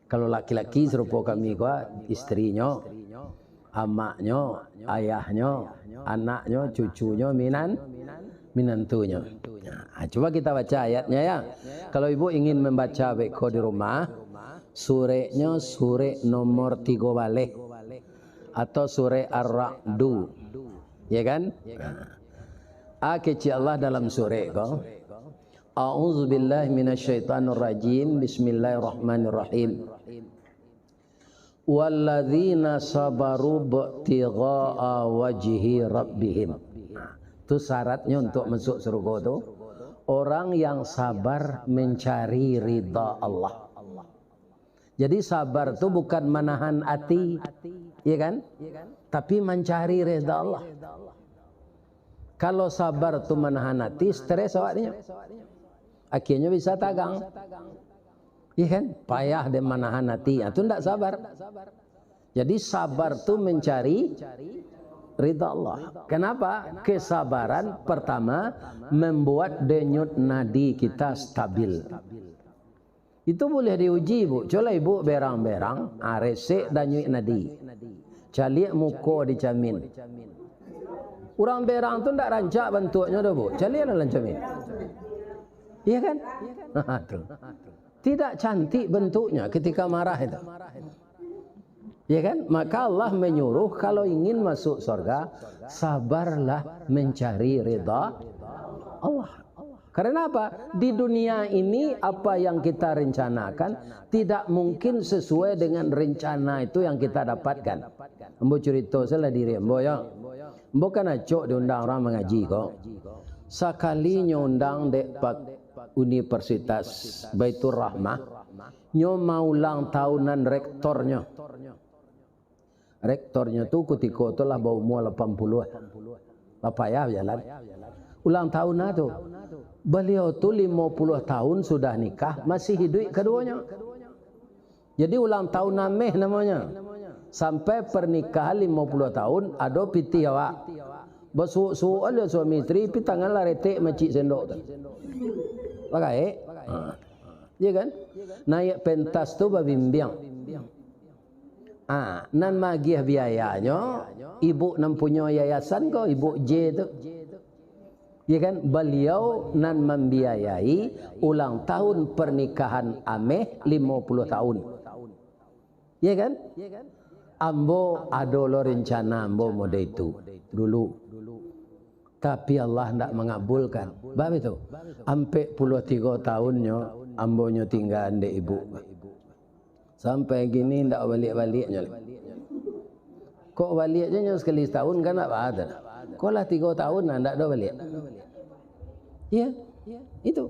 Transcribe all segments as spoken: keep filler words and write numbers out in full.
Kalau laki-laki sarupo kami ko, isterinyo, amaknyo, ayahnyo, anaknyo, cucunyo, minan-, minantunyo. Nah, cubo kita baca ayatnyo, ya. Kalau ibu ingin mambaco beko di rumah, sureknyo surek nomor tigo baleh atau surek Ar-Ra'du. Ya kan? Nah. A kecek Allah dalam surek ko. A'udzubillahi minasyaitonirrajim. Bismillahirrahmanirrahim. Walladzina sabaru ibtigha'a wajhi rabbihim. Nah, tu syaratnyo untuk masuk surga tu, orang yang sabar mencari ridha Allah. Jadi sabar tu bukan manahan ati, ya kan? Tapi mancari ridha Allah. Kalau sabar tu manahan ati, stres awaknyo. Akhirnyo bisa tagang. Iya kan? Payah dek manahan ati. Ah, tu ndak sabar. Jadi sabar tu mencari ridha Allah. Kenapa? Kesabaran pertama membuat denyut nadi kita stabil. Itu buliah diuji, Bu. Cubolah ibu berang-berang, ah, resek danyuik nadi. Caliak muko di camin. Urang berang tu ndak rancak bantuaknyo doh, Bu. Caliaklah dalam camin. Iya kan? Tu. Tidak cantik bentuknya ketika marah itu. Ya kan? Maka Allah menyuruh, kalau ingin masuk surga, sabarlah mencari ridha Allah. Karena apa? Di dunia ini, apa yang kita rencanakan tidak mungkin sesuai dengan rencana itu yang kita dapatkan. Ambo curito salah diri ambo, ya. Ambo kan acok diundang urang mangaji ko. Sakalinyo undang dek Pak Universitas Baitur Rahmah, nyo maulang tahunan rektornyo. Rektornyo tu kutiko tu lah baumua lapan puluah. Lah payah bajalan. Ulang tahun lah tu. Baliau tu limo puluah tahun sudah nikah, masih hiduik kaduonyo. Jadi ulang tahun ameh namonyo. Sampai pernikahan limo puluah tahun, ado pitih awak. Basuok-suok lah suami isteri, pi tangan lah retek macik sendok tu. Lah gaek. Ha. Iya kan? Naiak pentas tu babimbiang. Ah, nan magiah biayanyo, ibu nan punyo yayasan ko, Ibu J tu. Ya kan? Baliau nan mambiayai ulang tahun pernikahan ameh limo puluah tahun. Ya kan? Ambo ado lo rencana ambo model itu dulu. Tapi Allah ndak mangabulkan. Bab itu, ampek puluah tigo tahunnyo ambo nyo tinggaan dek ibu. Sampai kini ndak baliak-baliaknyo lai. Kok baliak je nyo sakali satahun kan ndak baa tu. Kok lah tigo tahun lah ndak ado baliak. Iya, itu.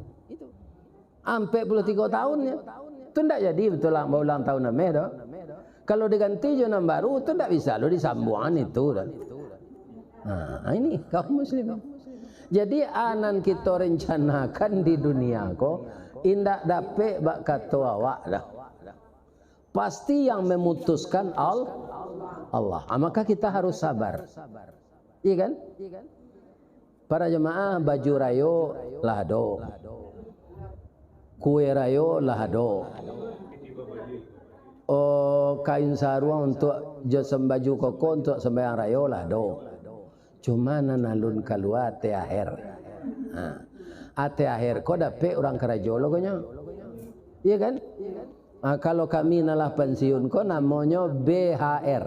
Ampek puluah tigo tahunnyo. Tu ndak jadi batua baulang tahun ameh doh. Kalau diganti jo nan baru, tu ndak bisa lo disambuangan itu doh. Nah, ini kaum muslimin. Jadi, a nan kito rencanakan di dunia ko, indak dapek bak kato awak doh. Pasti yang memutuskan Al-, Allah. Ah, maka kita harus sabar. Iya kan? Para jemaah, baju rayo lah ado. Kue rayo lah ado. Oh, kain saruang untuak jo sambaju koko untuak sambayang rayo lah ado. Cuma nan alun kalua T H R. Ha. A, T H R ko dapek urang karajo lo ko nyo. Iya kan? Ha, kalau kami nan lah pensiun ko namonyo B H R.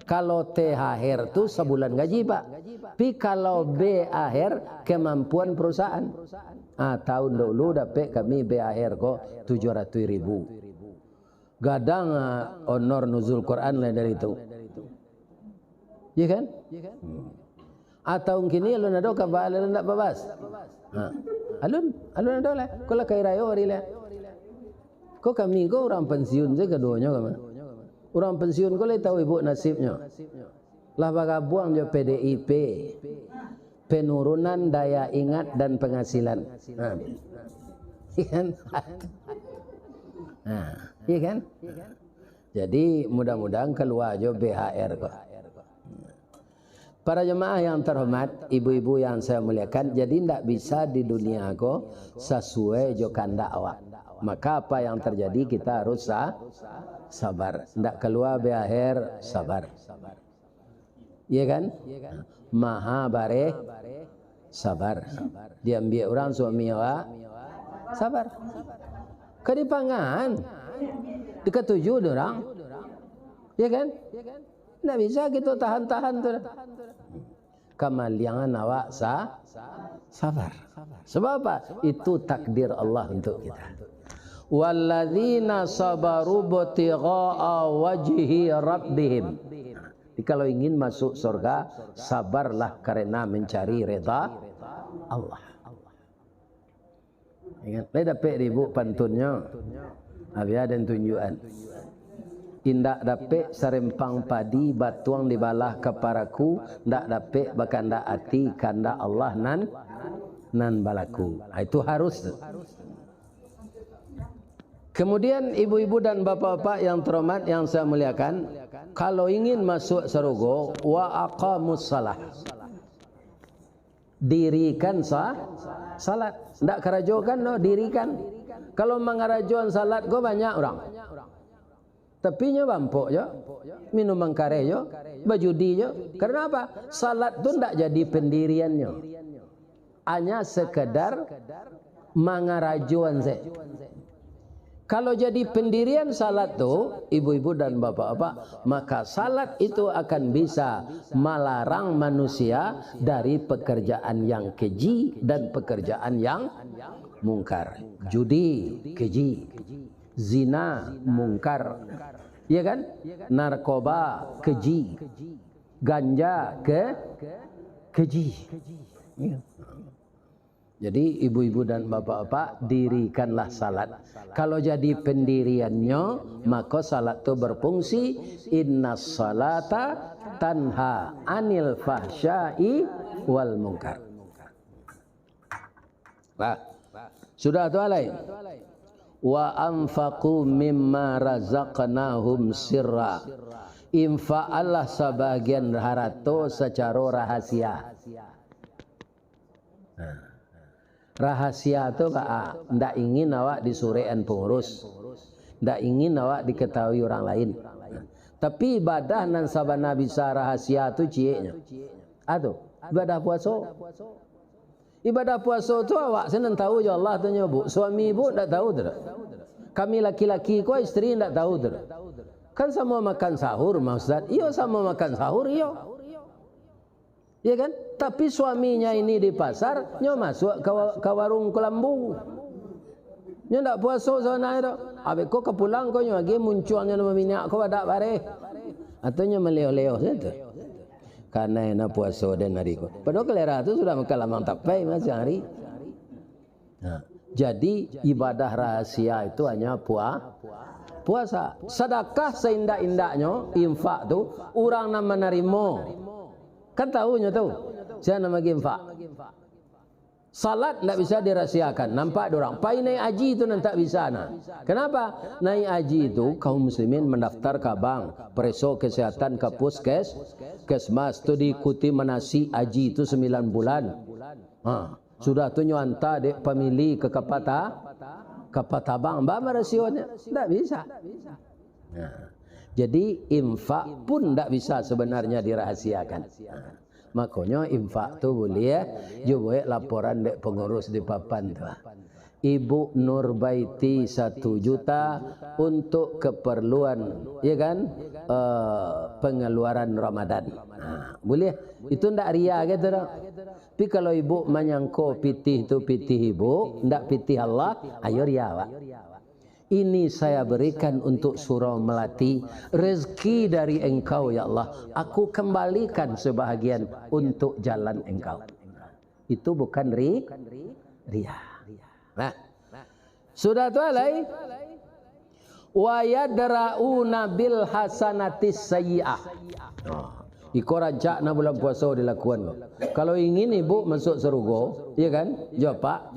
Kalau T H R tu sabulan gaji, Pak. Tapi kalau B H R, kemampuan perusahaan. Ah, tahun dulu dapek kami B H R ko tujuh ratus ribu. Gadang, ah, honor nuzul Quran lah dari tu. Iya kan? Hmm. Atau kini alun ado kaba, alun ndak babas. Ha. Alun, alun ado lah. Ko lah kai rayo hari lah. Ko kami ko urang pensiun se kaduonyo kama. Urang pensiun ko lai tahu ibu nasibnyo. Lah bagabuang jo P D I P. Penurunan daya ingat dan penghasilan. Ha. Iya kan? Ha, iya kan? Jadi mudah-mudahan kalua jo B H R ko. Para jemaah yang terhormat, ibu-ibu yang saya muliakan, jadi ndak bisa di dunia ko sasuai jo kandak awak. Maka apa yang terjadi, kita harus sa-, sabar. Ndak kalua be aher, sabar. Iya kan? Maha bareh sabar. Diambiak urang suami awak, sabar. Ka dipangan. Dikatuju dek urang. Iya kan? Ndak bisa kita tahan-tahan tu. Kamaliangan awak sa-, sabar. Sebab apa? Itu takdir Allah untuk kita. Walladzina sabaru ibtigha'a wajhi rabbihim. Jadi, kalau ingin masuk surga, sabarlah karena mencari reda Allah. Ingat, lai dapek di ibuk pantunnyo? Habis den tunjuakan. Indak dapek sarempang padi batuang dibalah ka paraku, ndak dapek bakandak ati, kandak Allah nan, nan balaku. Ah, itu harus tu. Kemudian, ibu-ibu dan bapak-bapak yang terhormat, yang saya muliakan, kalau ingin masuk sarugo, wa aqamus salah. Dirikan sa-, salat. Ndak karajokan doh, dirikan. Kalau mangarajokan salat ko banyak urang. Tapi nyo bampok jo, minum angkareh jo, bajudi jo. Karena apa? Salat tu ndak jadi pendiriannyo. Hanya sekedar mangarajoan se. Kalau jadi pendirian salat tu, ibu-ibu dan bapak-bapak, maka salat itu akan bisa malarang manusia dari pekerjaan yang keji dan pekerjaan yang mungkar. Judi, keji. Zina, mungkar. Iya kan? Narkoba, keji. Ganja, ke-, keji. Iya. Jadi, ibu-ibu dan bapak-bapak, dirikanlah salat. Kalau jadi pendiriannyo, mako salat tu berfungsi, "Innas salata tanha anil fahsya'i wal munkar." Nah, sudah tu alai. "Wa anfaqu mimma razaqnahum sirra." Infaklah sabagian harato sacaro rahasia. Nah, rahasia tu, Kak, ah, ndak ingin awak disurekan pengurus. Ndak ingin awak diketahui orang lain. Tapi ibadah nan sabana bisa rahasia tu cieknyo. Ah, tu, ibadah puaso. Ibadah puaso tu awak se nan tahu jo Allah tu nyo, Bu. Suami Ibu ndak tahu tu doh. Kami laki-laki ko, isteri ndak tahu tu doh. Kan samo makan sahur, mah, Ustaz. Iyo, samo makan sahur, iyo. Iya kan? Tapi suaminya ini di pasar, nyo masuak ka wa-, ka warung kelambu. Nyo ndak puaso sabananyo tu. Abih ko ka pulang ko nyo agiah muncuangnyo nan baminyak ko badak bareh. Atau nyo maleo-leo sajo tu. Karano ndak puaso den hari ko. Padahal kalera tu sudah makan lamang tapai mah siang hari. Nah, jadi ibadah rahasia itu hanya pua-, puasa. Sadakah saindak-indaknyo, infak tu, urang nan manarimo. Kan tahu nyo tu, sia nan bagi infak. Salat ndak bisa dirahasiakan, nampak dek urang. Pai naik haji tu nan tak bisa, nah. Kenapa? Naik haji tu, kaum muslimin mandaftar ka bank, pareso kesehatan ka puskes-, kesmas tu diikuti manasik haji tu sembilan bulan. Ha. Sudah tu nyo anta dek pamili ka kapata-, kapata bank. Baa marasionyo? Ndak bisa. Nah, jadi infak pun ndak bisa sebenarnya dirahasiakan. Nah, makonyo infak tu buliah jo buek laporan dek pengurus di papan tu. Ibu Nurbaiti satu juta untuk keperluan, ya kan, eh, pengeluaran Ramadan. Nah, buliah. Itu ndak ria gitu doh. Tapi kalau ibu manyangko pitih tu pitih ibu, ndak pitih Allah, ayo ria awak. Ini saya berikan untuk Surau Melati, rezeki dari Engkau, ya Allah. Aku kembalikan sebahagian untuk jalan Engkau. Itu bukan ri-, ria. Nah, sudah tu alai, "Wa yadra'una bil hasanatis sayyi'ah." Nah, iko rancak nah bulan puaso dilakukan ko. Kalau ingin ibu masuk sarugo, iya kan? Jo apak,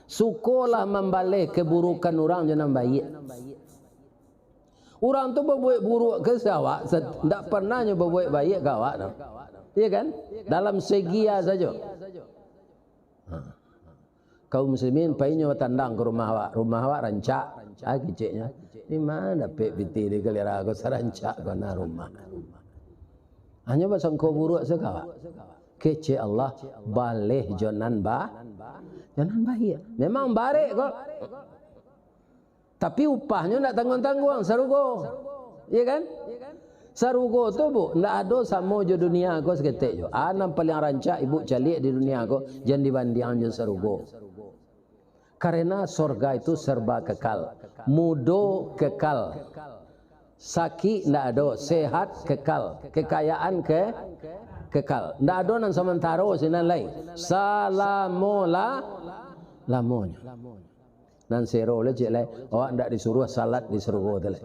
sukolah mambaleh keburukan urang jo nan baiak. Urang tu babuek buruak ka awak, sa-, ndak pernah nyo babuek baiak ka awak tu. Iya kan? Dalam segi a sajo. Ha. Kaum muslimin, painyo batandang ka rumah awak. Rumah awak rancak. Ah, keceknyo. Di ma dapek pitih di kalera ko sarancak ko nah rumah. Hanyo basangko buruak se ka awak. Kecek Allah, baleh jo nan ba-, jo nan baiak. Memang barek ko. Tapi upahnyo ndak tangguang-tangguang, sarugo. Iya kan? Sarugo tu, Bu, ndak ado samo jo dunia ko saketek jo. Ah, nan paliang rancak ibu caliak di dunia ko, jan dibandiang jo sarugo. Karena sorga itu serba kekal. Mudo kekal. Sakik ndak ado, sehat kekal. Kekayaan ke-, kekal. Ndak ado nan samantaro sinan lai. Salamo la-, lamonyo. Nan sero lai, cek lai, awak ndak disuruah salat di sarugo tu lai.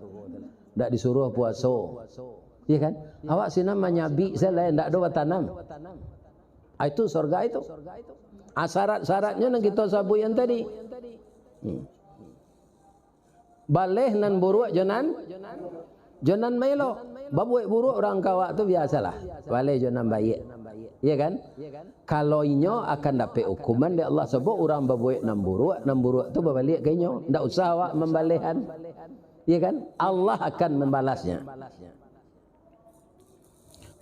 Ndak disuruah puaso. Iya kan? Awak sinan manyabik sajo lai, ndak ado batanam. Ah, itu sorga itu. Ah, syarat-syaratnyo nan kito sabuik yang tadi. Hmm. Baleh nan buruak jo nan, jo nan maelok. Babuek buruak urang ka awak tu biasolah. Baleh jo nan baiak. Iya kan? Kalau inyo akan dapek hukuman dek Allah, sabab urang babuek nan buruak, nan buruak tu babaliak ka inyo. Ndak usah awak mambalehan. Iya kan? Allah akan mambalasnya.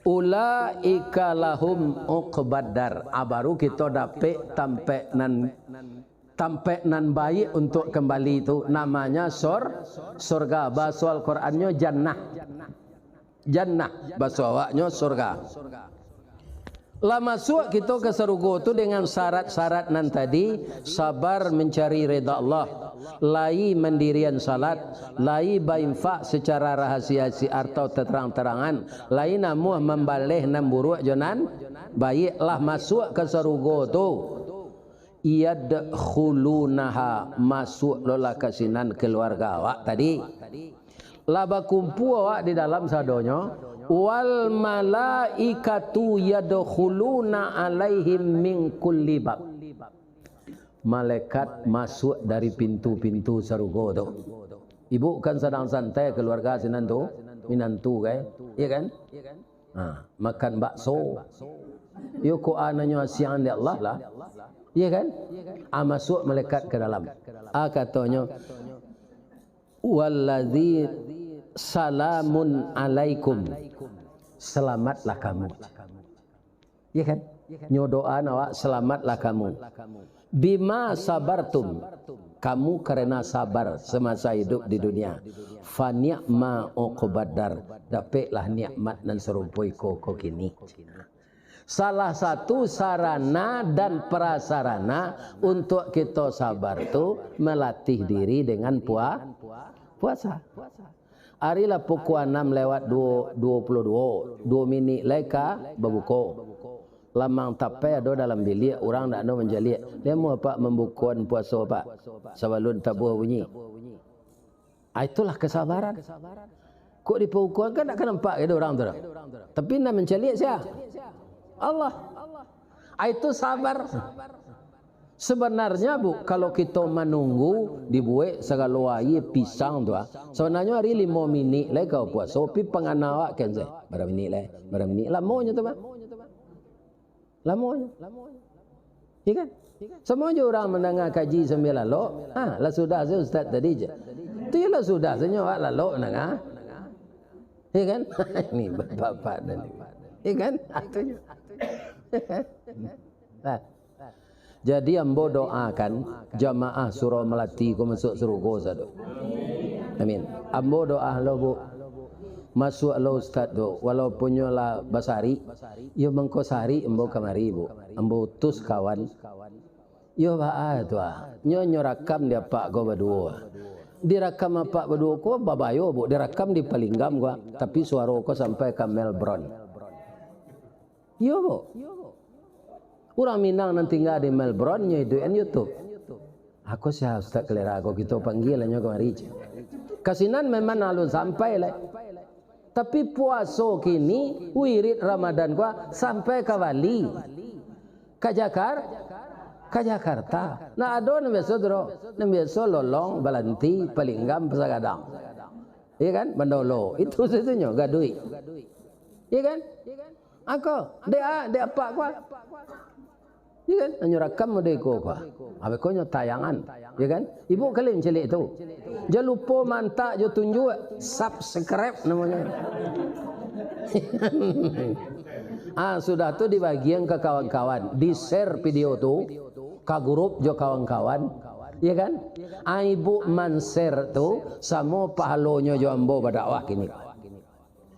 Ulaika lahum uqbad dar. Ah, baru kito dapek tampek nan, tampek nan baiak untuak kambali tu, namanya sor-, sorga. Baso Al-Qurannyo jannah. Jannah, baso awaknyo sorga. Lah masuak kito ka sarugo tu dengan syarat-syarat nan tadi, sabar mancari rida Allah, lai mandirian salat, lai bainfak secara rahasia si-, atau terang-terangan, lai namuah mambaleh nan buruak jo nan baiak, lah masuak ka sarugo tu. Yadkhulunaha, masuak lo lah ka sinan keluarga awak tadi. Lah bakumpua awak di dalam sadonyo, wal malaikatu yadkhuluna alaihim min kulli bab. Malaikat masuak dari pintu-pintu sarugo tu. Ibu kan sadang santai keluarga sinan tu, minantu kan? Iya kan? Ha, makan bakso. Yo ko ananyo asiang dek Allah lah. Iya kan? Ah, masuak malaikat ka dalam. Ah, katonyo, "Wallazi salamun alaikum." Selamatlah kamu. Iya kan? Nyo doa awak, "Selamatlah kamu." "Bima sabartum." Kamu karena sabar semasa hidup di dunia. "Fa ni'ma uqbad dar." Dapeklah nikmat nan sarupo iko ko kini. Salah satu sarana dan prasarana untuk kito sabar tu, malatih diri dengan pua-, puasa. Ari lah pukua anam lewat duo, duo puluah duo, duo minik lai ka babuko. Lamang tapai ado dalam biliak, urang ndak ado mancaliak. Lai amuah Apak mambukoan puaso Apak sabalun tabuah bunyi. Ah, itulah kesabaran. Kok dipabukoan kan ndak ka nampak ka urang tu doh. Tapi nan mancaliak sia? Allah. Ah, itu sabar. Sabananyo, Bu, kalau kito manunggu dibuek sagalo aia pisang tu, ah, sabananyo ari limo minik lai ka puaso, tapi pangana awak kan se, bara minik lai, bara minik, lamonyo tu, Bang. Lamonyo. Iya kan? Samo jo urang mandanga kaji sambia lalok, ha, lah sudah se ustaz tadi je. Tu yo lah sudah se nyo awak lalok mandanga. Iya kan? Ini bapak-bapak tadi. Iya kan? Ah, tu nyo. Nah. Jadi, ambo doakan jamaah Surau Melati ko masuak sarugo sado. Amin. Ambo doa lo, Bu. Masuak lo ustaz tu, walaupun nyo lah basarik, yo mangko sarik ambo kamari, Bu. Ambo utus kawan. Yo baa tu ah. Nyo, nyo rakam di apak ko baduo. Dirakam apak baduo ko babayo, Bu. Dirakam di Palinggam ko, tapi suaro ko sampai ka Melbourne. Iyo, Bu. Urang Minang nan tingga di Melbourne, nyo iduikan YouTube. Ako sia Ustaz Kalera ko, kito panggia lah nyo kamari, cek. Ka sinan memang alun sampai lai. Tapi puaso kini, wirid Ramadan ko sampai ka Bali. Ka Jakar-, ka Jakarta. Nah, ado nan biaso tu doh. Nan biaso Lolong, Balanti, Palinggam, Pasagadang. Iya kan? Bandolo. Itu sajonyo, gaduik. Iya kan? Ako, dek a-, dek apak ko. Iya kan? Hanyo rakam mode ko ko. Abih ko nyo tayangan, iya kan? Ibu kalian cilik tu. Jan lupo mantak jo tunjuak subscribe namonyo. Ah, sudah tu dibagian ka kawan-kawan, di-share video tu ka grup jo kawan-kawan, iya kan? Ah, ibu man-share tu samo pahalonyo jo ambo badakwah kini.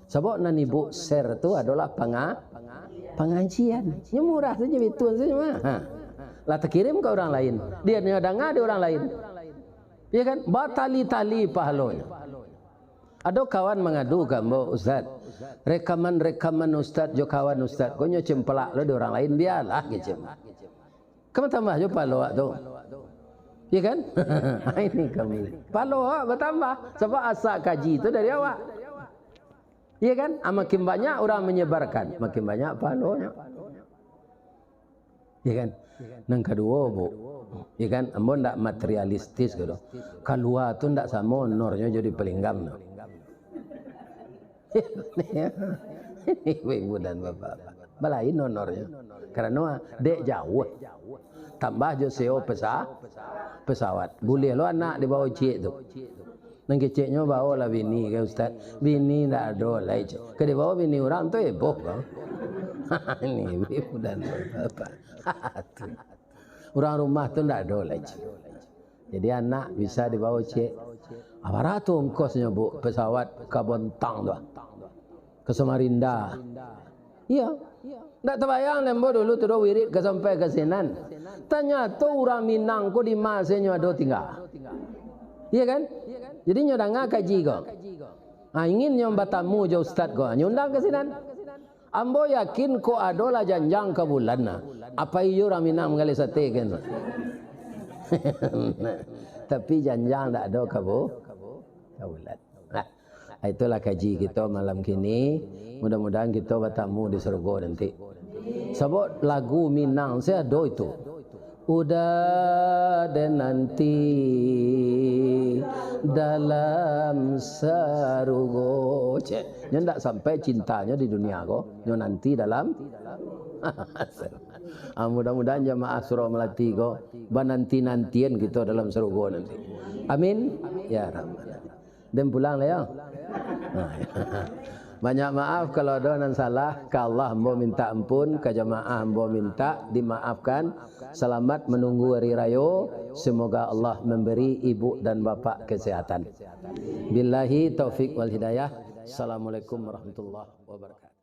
Sabab nan ibu share tu adolah panga-, pangajian. Nyo murah sajo, bituan sajo mah. Ha. Lah takirim ka urang lain. Dia nyo danga di urang lain. Iya kan? Batali-tali pahalonyo. Ado kawan mangadu ka ambo, "Ustaz, rekaman-rekaman ustaz jo kawan ustaz ko nyo cempelak lo di urang lain, bialah," kecek. Kan batambah jo pahalo awak tu. Iya kan? Ini kami. Pahalo awak batambah. Sabab asak kaji tu dari awak. Iya kan? Ah, makin banyak urang manyebarkan, makin banyak pahalonyo. Iya kan? Nan kaduo, Bu. Iya kan? Ambo ndak materialistis gitu. Kalua tu ndak samo honornyo jo di Palinggang tu. Ibu dan bapak. Balain honornyo. Karano dek jauah. Tambah jo sewa pesa-, pesawat. Buliah lo anak dibawa ciek tu. Nan keceknyo bawa lah bini ka ustaz. Bini ndak ado lai, cek. Ka dibawa bini urang tu heboh, bang. Ini ibu dan bapak. Urang rumah tu ndak ado lai, cek. Jadi anak bisa dibawa ciek. Ah, bara tu ongkosnyo, Bu, pesawat ka Bontang tu, ah. Ka Samarinda. Iya. Ndak tabayang dek ambo dulu tu doh wirid ka sampai ka sinan. Tanyato urang Minang ko di ma se nyo ado tingga. Iya kan? Jadi nyo danga kaji ko. Ah, ingin nyo batamu jo ustaz ko, nyo undang ka sinan. Ambo yakin kok ado lah janjang ka bulan nah. Apo iyo urang Minang manggaleh sate kan? Tapi janjang ndak ado ka bu-, ka bulan. Nah, itulah kaji kito malam kini. Mudah-mudahan kito batamu di sarugo nanti. Sabab lagu Minang se ado itu. Udah den nanti dalam sarugo. Cek, nyo ndak sampai cintanyo di dunia ko, nyo nanti dalam. Ah, mudah-mudahan jamaah Surau Melati ko bananti-nantian kito dalam sarugo nanti. Amin. Ya Rabbal Alamin. Den pulang lah, yo. Nah, ya. Banyak maaf kalau ado nan salah. Ka Allah ambo minta ampun, ka jamaah ambo minta dimaafkan. Selamat menunggu hari rayo. Semoga Allah memberi ibu dan bapak kesehatan. Billahi taufik wal hidayah. Assalamualaikum warahmatullahi wabarakatuh.